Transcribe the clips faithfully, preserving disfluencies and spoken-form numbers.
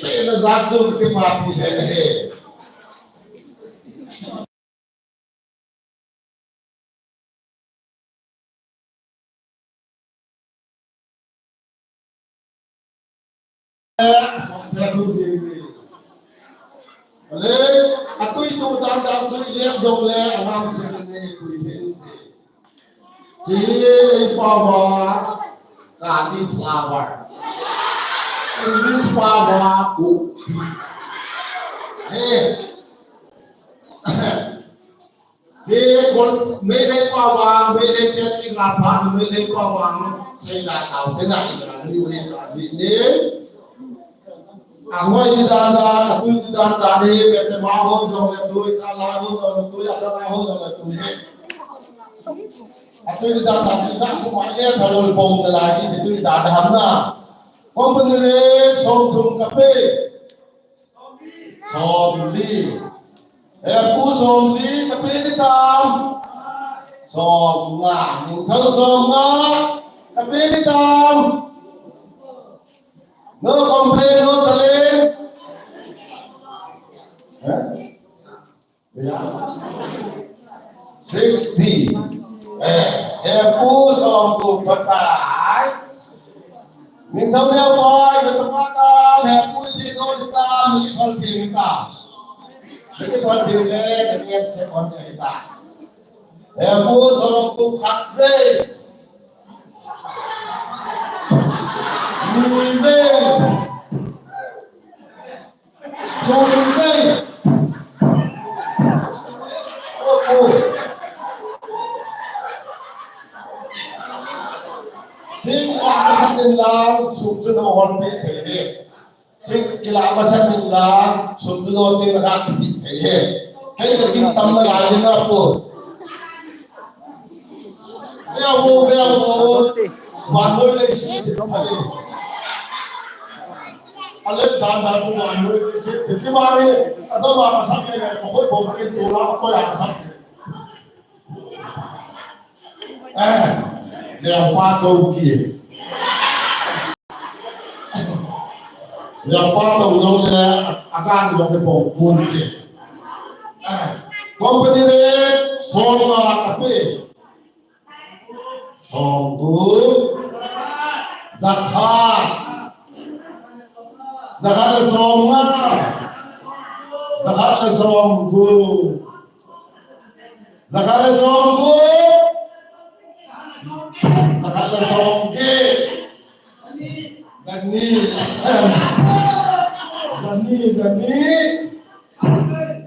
Pena jat chu kipapi he he. Ale, atui tu dan dan chu ilep jong le anam se ne tui he. Chi ei pao a cauliflower. English pao a kupi. He. Chi kol Meitei pao a, Meitei te ki nga pha, Meitei pao a sei da tao te na i na ni we ta ji ni. Ahoi ti dan dan, atui ti dan dan ni, bete ma ho jong le tui, sa la ho jong le tui, ala ma ho jong le tui. Atui ti dan dan ni na ku ma le tha lo le pong da lai chi ti tui dan dan ham na. Company le som thum ka pe. Som li. He pu som li ka pe ni tam. Som nga. Ningthou som nga ka pe ni tam. No complain, no challenge. Eh? Sixty. Eh, he pu som pu patai. Ningthou neo pai, na tama tam, he pu di no di tam, ni pal di ni tam. Ni pal di le, ni se kon di tam. He pu som pu khat le. Ni me. Thum vei. Thing kila masat in lang, sum chu na hol peh thei ve. Thing kila masat in lang, sum chu na hol peh thei ve. Kei ka kin tam na lai na pu. Veo, veo, vannoi leiset. Ale dan dan chu vannoi leiset. Ti ma ni, adama ka sak le, ko ko ko ni tu la ko ya sak. Eh, le pa chu ki. Le pa to lo le, akan lo ke pon ki. Eh, company le, som nga ka pe. Som gup. Jakhat. Jakhat le som nga. Jakhat le som gup. Jakhat le som gup. Jakhat le som get. Jani. Jani, jani.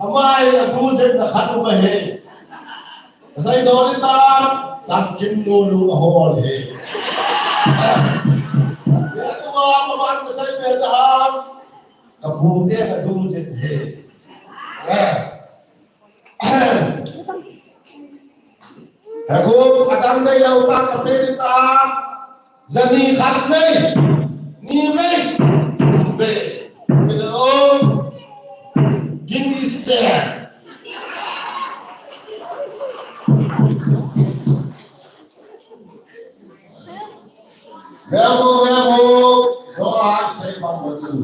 Amai, atu jep na khat um ahi. Kasei dol in ta, Chamkim nu lu ahol hi. Ya tu ma, ma ban kasei pe ta ham. Kabu te na du jep hi. He khu, adang dei lou ta, ka pe di ta. Jani khat vei, ni vei, thum vei. Hello. Guinness chair. Vemo, vemo. Doa sei bang mo chu.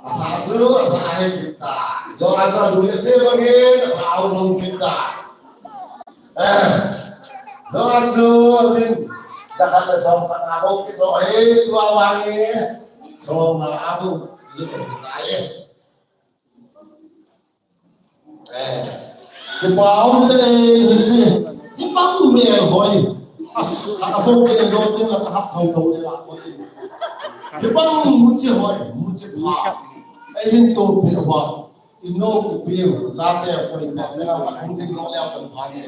Atha chu, atha he kita. Doa chu, lu ye se bang he, atha au bang kita. Eh, doa chu, min, jakhat le som khat a ho ki so he, tua wa he, som nga a ho, ji ko ta ye. Eh, kipa um te ni chi, kipang me hoi. As, a bok ke lo te la ka hap thou thou le la ko. Kipang mu chi hoi, mu chi pha. Ei hin to pe wa. Ino ku pi, za te ko ni pa me la ka hung tin lo le a chan pha ni.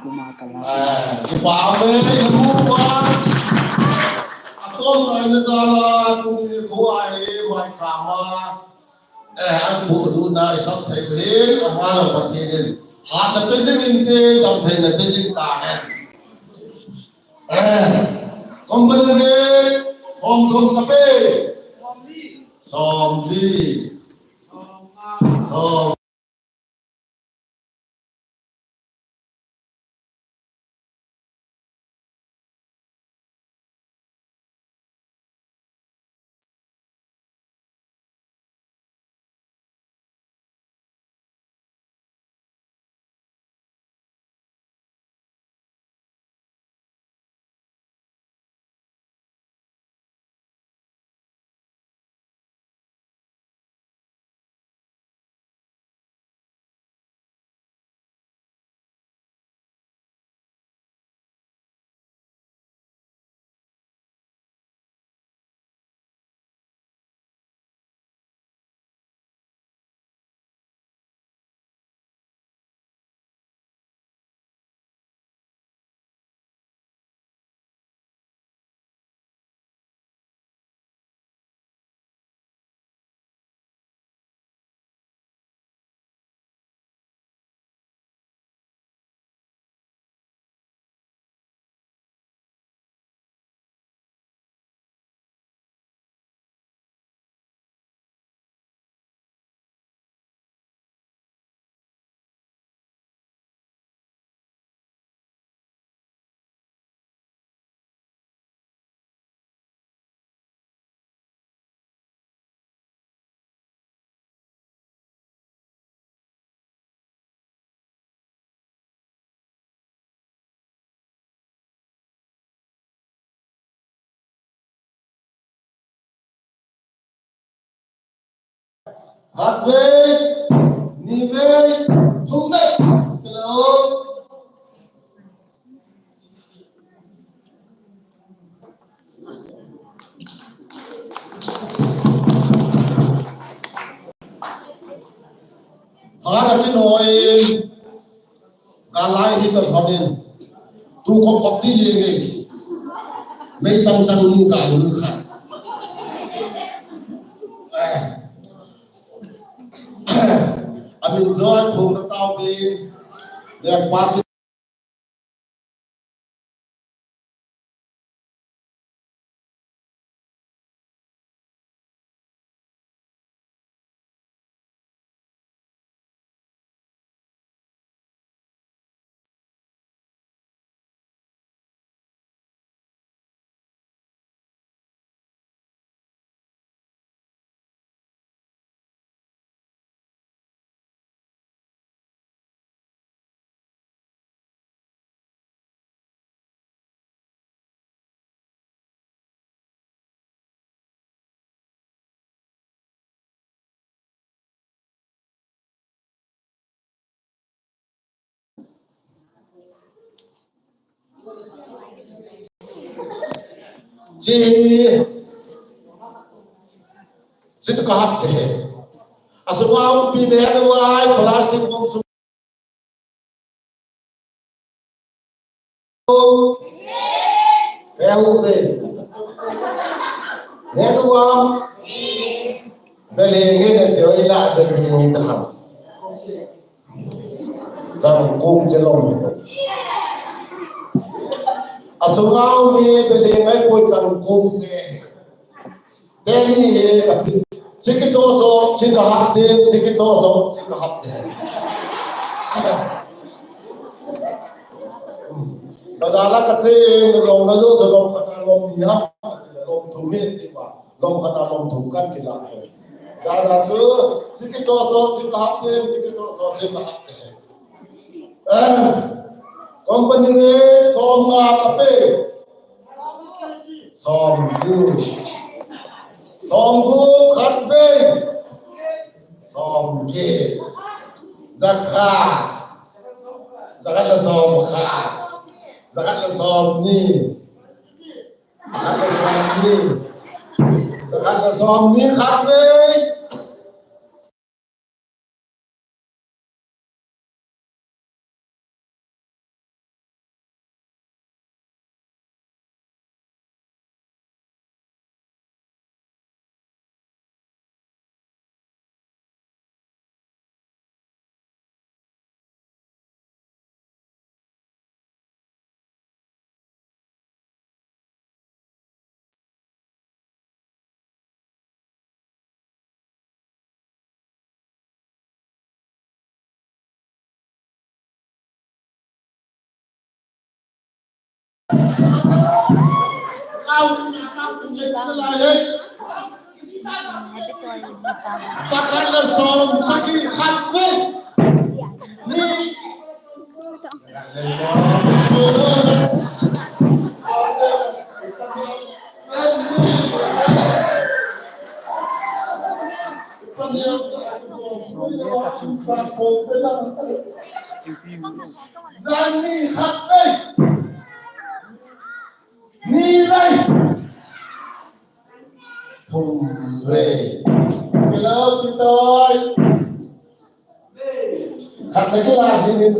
Kuma kala. Eh, kipa me, imu pa. Atom na ina zala, kuni ko ai, mai chama. Eh, an bu du na isam thei ko he, amala Pathen in. Hat na pe jing inte, dam thei na pe jing ta hen. Eh, company le, som thum ka pe. Som li. Som Khat vei, ni vei, thum vei. Hello. Thana kinoi, kalai hi ta thonin. Tu ko pap di ye nge. Mei chang chang ni ka lu kha. Amin zoi phung na tao bin. Le pasi. Chi, chi tu ka hap te he. Asunga um pi de hanu ai plastic bom su. Kaya ho be. Hanu am. Bele nge ne te oi la bele nge ta ham. Chang kum che lom. Asunga um hi bele ngai poi chang kum che. Teni he, chiki cho cho, chika hap te, chiki cho cho, chika hap te. Bazar la ka che, lom na jo, lom khat lom ni ha, lom thum ni ti ba, lom khat lom thum kan kila he. Dana chu, chiki cho cho, chika hap te, chiki cho cho, chika hap te. Company le som nga ka pe. Som gup. Som gup khat vei. Som get. Jakhat. Jakhat le som khat. Jakhat le som ni. Jakhat le som ni. Jakhat le som ni khat vei. Sakhat le som sagi khat vei. Ni. Jani khat vei. Ni vei. Thum vei. Kilo kitoi. Khat vei kila sinin.